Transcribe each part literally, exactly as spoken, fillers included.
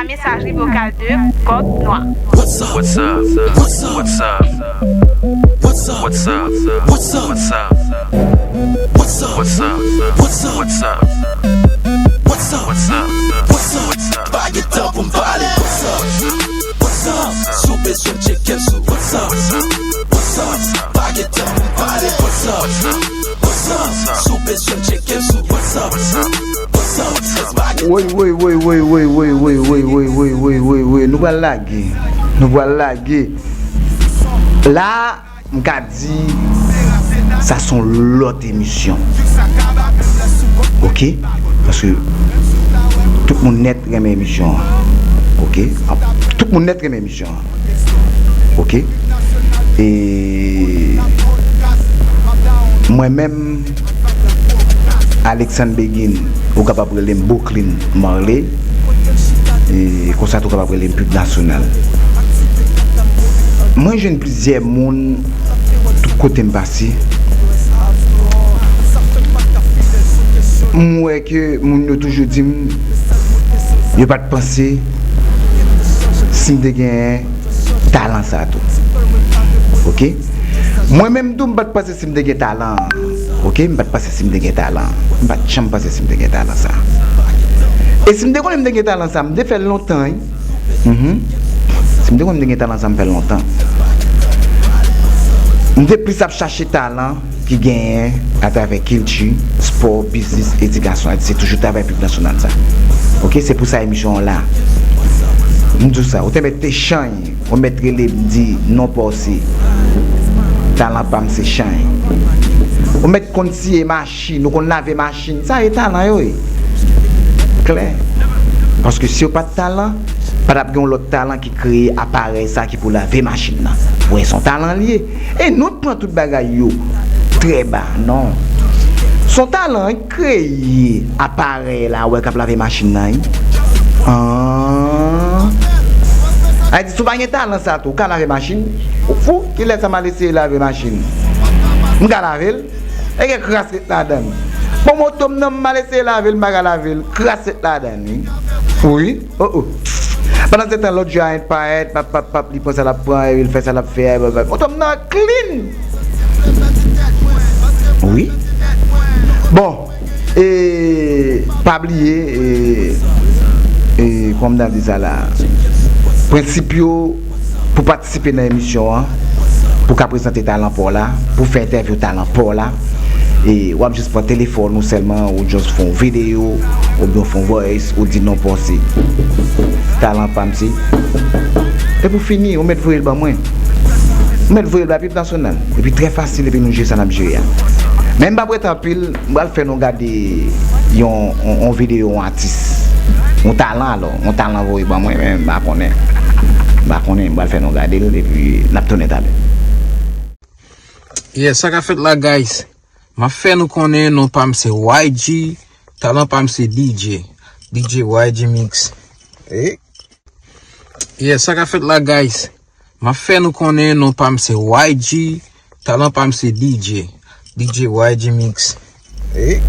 Messagerie vocale de Code Noir. What's up? What's up? What's up? What's up? What's up? What's up? What's up? What's up? What's up? What's up? What's up? What's up? What's up? What's up? Pa gen tan pou m pale. What's up? What's up? Si w bezwen m, tcheke m sou WhatsApp. What's up? Pa gen tan pou m pale. What's up? What's up? Si w bezwen m, tcheke m sou WhatsApp. What's up? What's up? Pa gen Woy, woy, woy, woy, woy, woy, woy, woy, woy, woy, woy, woy, woy, woy, nou pral lage. Nou pral lage. La, m ka di, sa se yon lòt emisyon. Oke? Paske tout moun nèt renmen emisyon an. Oke? Tout moun nèt renmen emisyon an. Oke? E mwen menm, Alexandre Begin, ou kapab rele m Brooklyn Marley. E konsa tou kapab rele m Pib Nasyonal. Mwen jwenn plizyè moun tout kote m pase. M wè ke moun yo toujou di m yo pa t panse si m te genyen talan sa tou. Oke? Mwen menm tou, m pa t panse si m te gen talan an. Oke? M pa t panse si m te gen talan an. M pa t janm panse si m te gen talan sa. E si m te konnen m te gen talan sa, m te fè l lontan, wi. Mhm. Si m te konnen m te gen talan sa, m fè l lontan. M te plis ap chache talan ki genyen atravè kilti, spò, biznis, edikasyon, se toujou travay Pib Nasyonal sa. Oke, se pou sa emisyon an la. M di w sa, ou te mèt te chany, ou mèt rele m di non pa w se talan pa m se chany. Ou mèt konn siye machin, ou konn lave machin, sa e talan yo ye. Klè. Paske si yo pa t talan, pa t ap gen yon lòt talan ki kreye aparèy sa ki pou lave machin nan. Ou wè, se yon talan li ye. E nou t pran tout bagay yo trè ba, non. Se yon talan ki kreye aparèy la, ou wè, k ap lave machin nan, wi. Ah. Sa vle di, si w pa gen talan sa tou, ou ka lave machin? Ou fou? Kilè sa m al eseye lave machin? M ka lave l? E gen kras ret ladan l. Bon, moto m nan, m al eseye lave l, m pa ka lave l. Kras ret ladan l, wi. Wi. Oh, oh. Pandan se tan, lòt jou a, en parèt, pap, pap, pap, li pran sa l ap pran, epi l fè sa l ap fè a, epi, epi, moto m nan clean. Wi. Bon, e, pa bliye, e, e, kòman m ta di sa la? Prensip yo, pou patisipe nan emisyon an, pou ka prezante talan pa w la, pou fè entèvyou talan pa w la, e w ap jis pran telefòn ou sèlman, ou jis fè yon videyo, oubyen w fè yon voice, ou di non pa w se talan pa m se. Epi w fini, ou mèt voye l ban mwen. Ou mèt voye l ba Pib Nasyonal. Epi trè fasil, epi nou jere sa n ap jere a. Men m p ap rete anpil, m pral fè nou gade yon, yon, yon videyo yon atis. Yon talan alò, yon talan voye ban mwen, men m pa konnen. M pa konnen, m pral fè nou gade l, epi n ap tounen talè. Yeah, sa k ap fèt la, guys? M ap fè nou konnen non pa m se Y G, talan pa m se D J. D J Y G Mix. Eh. Yeah, sa k ap fèt la, guys? M ap fè nou konnen non pa m se Y G, talan pa m se D J. D J Y G Mix. Eh.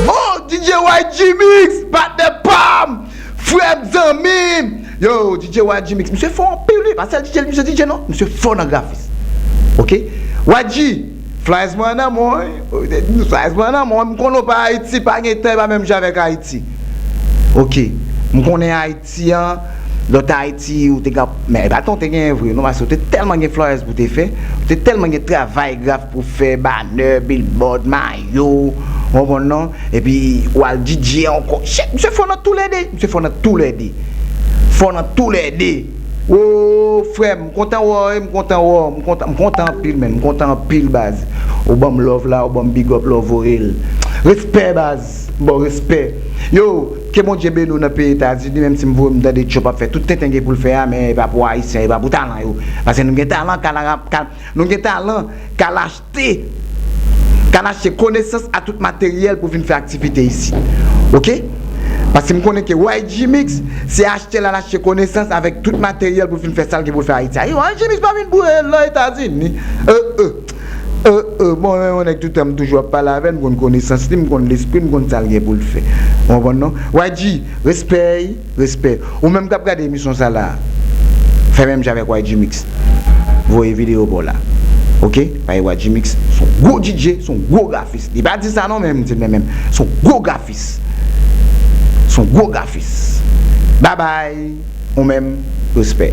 Oh, D J Y G Mix, patnè pa m, frè m, zanmi m. Yo, D J Y G Mix, misye fò anpil, wi. Pa sèl D J, misye D J non, misye fò nan grafis. Oke? Y G, Flyers mwen nan mwen, wi. Flyers mwen nan mwen, m konnen w pa Ayiti, pa gen tan, e pa menm jan avèk Ayiti. Oke. M konnen Ayiti an, lòt Ayiti, ou te ka, men e pa tan w te genyen vre, non, paske w te tèlman gen flyers pou w te fè, ou te tèlman gen travay graf pou w fè, banner, billboard, mayo, w konprann non? Epi, w al D J ankò. Shit, misye fò nan toulède, misye fò nan toulède. Fò nan toulède. Wo, frè m, m kontan wè w, m kontan wè w, m kontan, m kontan anpil, men, m kontan anpil, baz. Ou ban m love la, ou ban m big up la, ou voye l. Respè, baz. Bon, respè. Yo, ke Bondye beni w nan peyi Etazini, menm si m voye m tande Trump ap fè tout tenten gen pou l fè a, men e pa pou Ayisyen, e pa pou talan yo. Paske nou gen talan, kala, kal, nou gen talan, kal achte, kal achte konesans a tout materyèl pou vin fè aktivite isit. Oke? Paske m konnen ke Y G Mix, se achte l al achte konesans avèk tout materyèl pou vin fè sa l gen pou l fè Ayiti a. Yo, Y G Mix pa vin boure nan Etazini. Euh, euh. E, e, bon, yon nèg toutan m toujou ap pale avè l, m konn konesans li, m konn lespri, m konn sa l gen pou l fè. Ou konprann non? Y G, respè, respè. Ou menm k ap gade emisyon sa la, fè menm jan avèk Y G Mix. Voye videyo ba w la. Oke? Paske Y G Mix se yon gwo D J, se yon gwo grafis. Li pa di sa non, men m di l men menm. Se yon gwo grafis. Se yon gwo grafis. Babay. Ou menm, respè.